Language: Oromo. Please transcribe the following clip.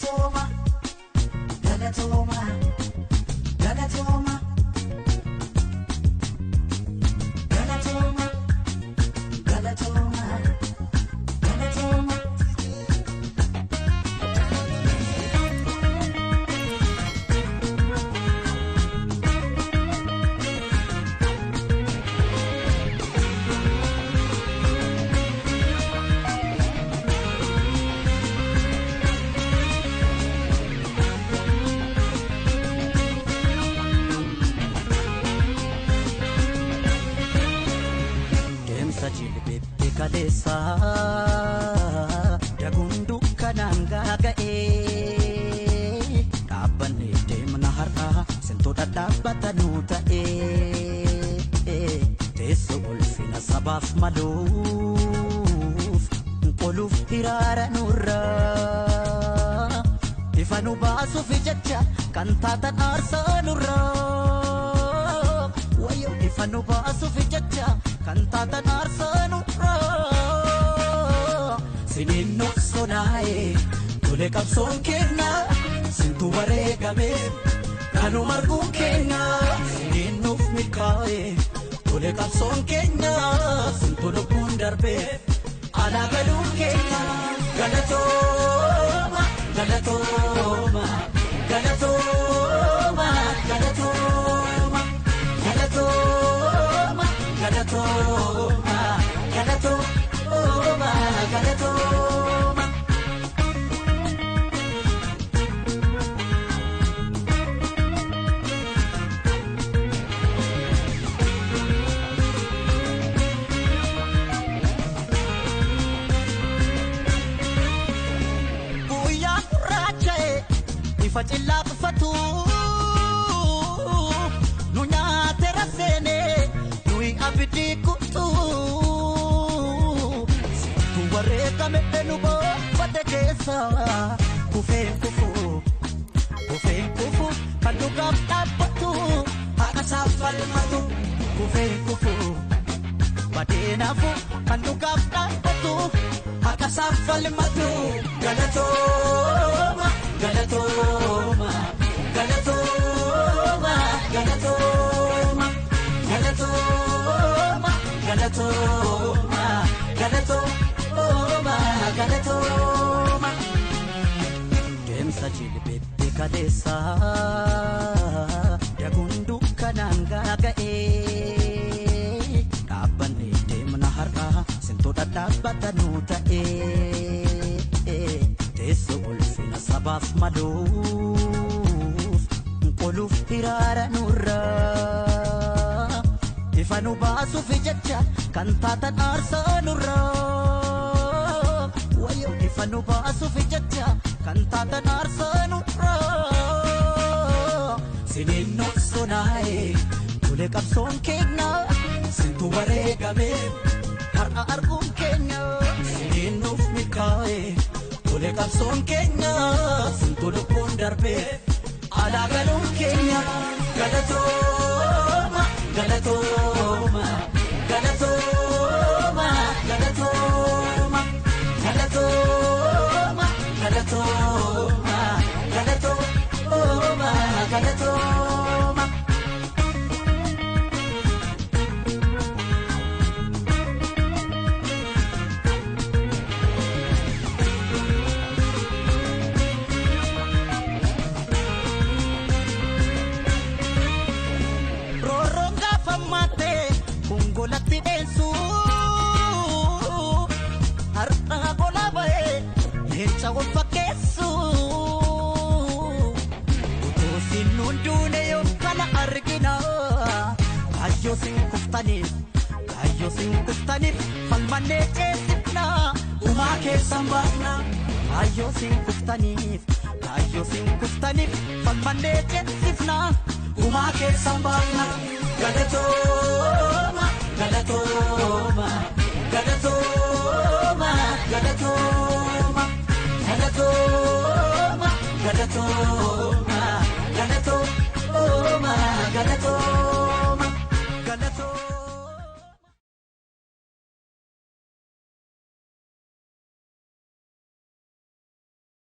Galatooma, galatooma, galatooma. Galatooma, galatooma, galatooma. Deemsa jilbeetti kaleessa daguun dukkanaan gaaga'ee dhaabbanne deemna har'a sintoota dhaabbata nuu ta'ee teessoo ulfina sabaaf maluuf qoluuf hiraara nurraa ifa nu baasuuf jecha kan taatan aarsaa nurraa wayyoo ifa nu baasuuf jecha kan taatan aarsaa nurraa siniin nuqsonaa'e tole qabsoon kenna sintu wareegame kanuma arguun kenna siniin nuuf milkaa'e tole qabsoon kenna sintu lubbuun darbe alaa galuun kenna galatooma galatooma galatooma galatooma galatooma galatooma galatooma galatooma. Guyyaa gurraacha'e ifa cillaafatu nu nyaate raseene nuyi abidii kutu situ wareegame nu boonfate keessa kufeen kufu kufeen kufu kan dhugaaf dhaabbatu haqa isaaf falmatu kufeen kufu badeenaafu kan dhugaaf dhaabbatu haqa isaaf falmatu galatooma galatooma galatooma galatooma galatooma galatooma galatooma galatooma. Deemsa jilbeetti kaleessa daguun dukkanaan gaaga'ee dhaabbanne deemna har'a sintoota dhaabbata nuu ta'ee teessoo ulfina sabaaf maluuf qoluuf hiraara nurraa ifa nu baasuuf jecha kan taatan aarsaa nurraa wayyoo ifa nu baasuuf jecha kan taatan aarsaa nurraa siniin nuqsonaa'e tole qabsoon keenya sintu wareegame har'a arguun keenya siniin nuuf milkaa'e tole qabsoon keenya sintu lubbuun darbe alaa galuun keenya galatooma galatooma galatooma galatooma galatooma galatooma galatooma galatooma. Roorroon gaafa maatee gongolatti dheessu har'a gola ba'ee leenca wal fakkeessu utuu siin nuun duune yoo kana argina kaayyoo siin kuftaniif kaayyoo siin kuftaniif falmannee ceesifna gumaa keessan baafna kaayyoo siin kuftaniif kaayyoo siin kuftaniif falmannee ceesifna gumaa keessan baafna galatooma.